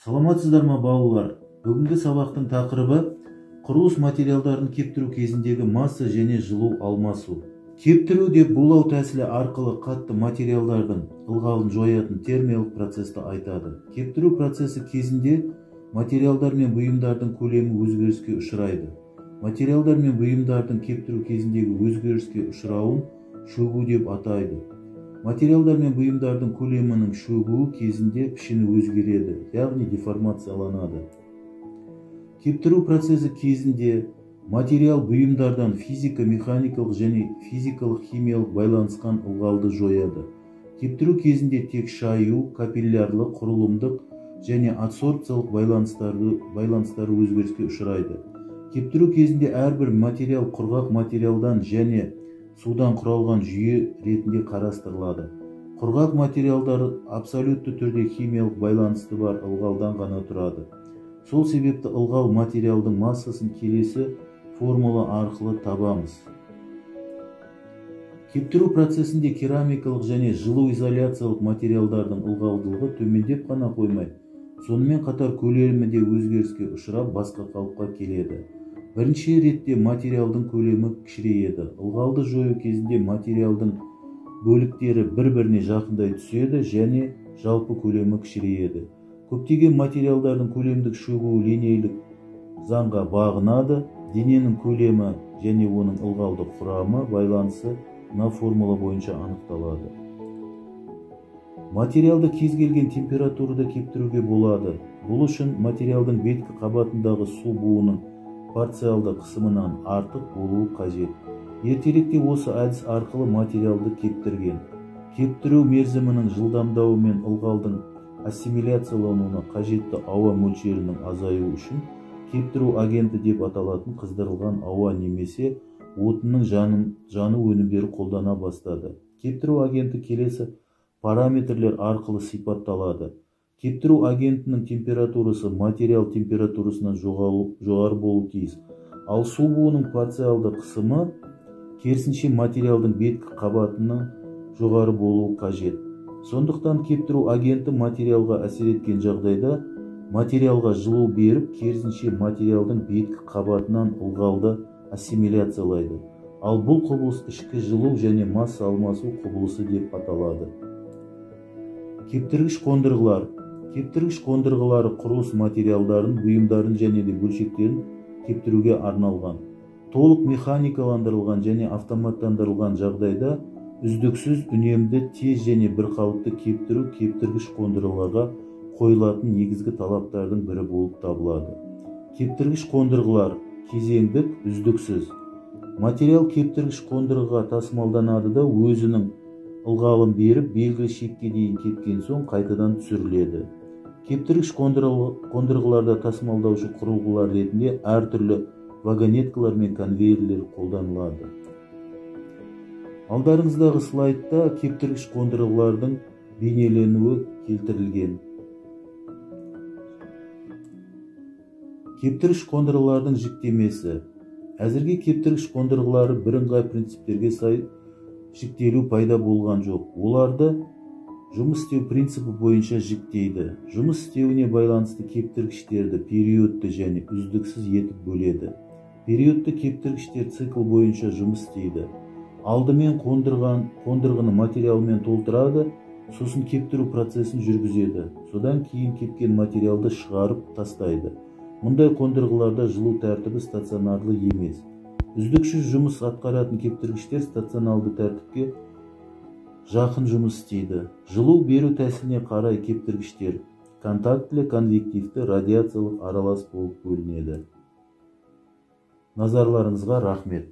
Саламатсыздар ма, балалар? Бүгінгі сабақтың тақырыбы құрылыс материалдарын кептіру кезіндегі масса және жылу алмасу. Кептіру деп булау тәсілі арқылы қатты материалдардың ылғалын жоятын термиялық процесті айтады. Кептіру процесі кезінде материалдар мен бұйымдардың көлемі өзгеріске ұшырайды. Материалдар мен бұйымдардың кептіру кезіндегі өзгеріске ұшырауын шөгу деп атайды. Материалдар мен бұйымдардың көлемінің шөгуі кезінде пішіні өзгереді, яғни деформацияланады. Кептіру процесі кезінде материал бұйымдардан физика-механикалық және физикалық-химиялық байланысқан ылғалды жояды. Кептіру кезінде тек шаю, капиллярлы, құрылымдық және адсорбциялық байланыстары өзгеріске ұшырайды. Кептіру кезінде әрбір материал құрғақ материалдан және судан құралған жүйе ретінде қарастырылады. Құрғақ материалдар абсолютті түрде химиялық байланысты бар ылғалдан ғана тұрады. Сол себепті ылғал материалдың массасын келесі формула арқылы табамыз. Кептіру процесінде керамикалық және жылу изоляциялық материалдардың ылғалдылығы төмендеп қана қоймай, сонымен қатар көлемі де өзгеріске ұшырап басқа қалыпқа келеді. Бірінші ретте материалдың көлемі кішірейеді. Ылғалды жою кезінде материалдың бөліктері бір-біріне жақындай түседі және жалпы көлемі кішірейеді. Көптеген материалдардың көлемдік шөгуі линейлік заңға бағынады. Дененің көлемі және оның ылғалды құрамы байланысы мына формула бойынша анықталады. Материалды кез келген температурада кептіруге болады. Бұл үшін материалдың беткі қабатындағы су буының парциалды қысымынан артық болуы қажет. Ертеректе осы әдіс арқылы материалды кептірген. Кептіру мерзімінің жылдамдауы мен ылғалдың ассимиляциялануына қажетті ауа мөлшерінің азаюы үшін кептіру агенті деп аталатын қыздырылған ауа немесе отынның жану өнімдері қолдана бастады. Кептіру агенті келесі параметрлер арқылы сипатталады. Кептіру агентінің температурасы материал температурасынан жоғары болуы тиіс. Ал су буының парциалды қысымы керісінше материалдың беткі қабатының жоғары болуы қажет. Сондықтан кептіру агенті материалға әсер еткен жағдайда материалға жылу беріп, керісінше материалдың беткі қабатынан ылғалды ассимиляциялайды. Ал бұл құбылыс ішкі жылу және масса алмасу құбылысы деп аталады. Кептіргіш қондырғылар. Кептіргіш қондырғылары құрылыс материалдарын, бұйымдарын және де бөлшектерін кептіруге арналған. Толық механикаландырылған және автоматтандырылған жағдайда үздіксіз, үнемді, тез және бірқалыпты кептіру кептіргіш қондырғыларға қойылатын негізгі талаптардың бірі болып табылады. Кептіргіш қондырғылар кезеңдік, үздіксіз. Материал кептіргіш қондырғыға тасымалданады да өзінің ылғалын беріп, белгілі шекке дейін кепкен соң қайтадан түсіріледі. Кептіргіш қондырғыларда тасымалдаушы құрылғылар ретінде әртүрлі вагонеткалар мен конвейерлер қолданылады. Алдарыңыздағы слайдта кептіргіш қондырғылардың бейнеленуі келтірілген. Кептіргіш қондырғылардың жіктемесі. Әзірге кептіргіш қондырғылары бірыңғай принциптерге сай жіктелу пайда болған жоқ. Оларды жұмыс істеу принципі бойынша жіктейді. Жұмыс істеуіне байланысты кептіргіштерді периодты және үздіксіз етіп бөледі. Периодты кептіргіштер цикл бойынша жұмыс істейді. Алдымен қондырғыны материалмен толтырады, сосын кептіру процесін жүргізеді. Содан кейін кепкен материалды шығарып тастайды. Мұндай қондырғыларда жылу тәртібі стационарлы емес. Үздіксіз жұмыс атқаратын кептіргіштер стационарлы тәртіпке жақын жұмыс істейді. Жылу беру тәсіліне қарай кептіргіштер контактілі, конвективті, радиациялық аралас болып бөлінеді. Назарларыңызға рахмет.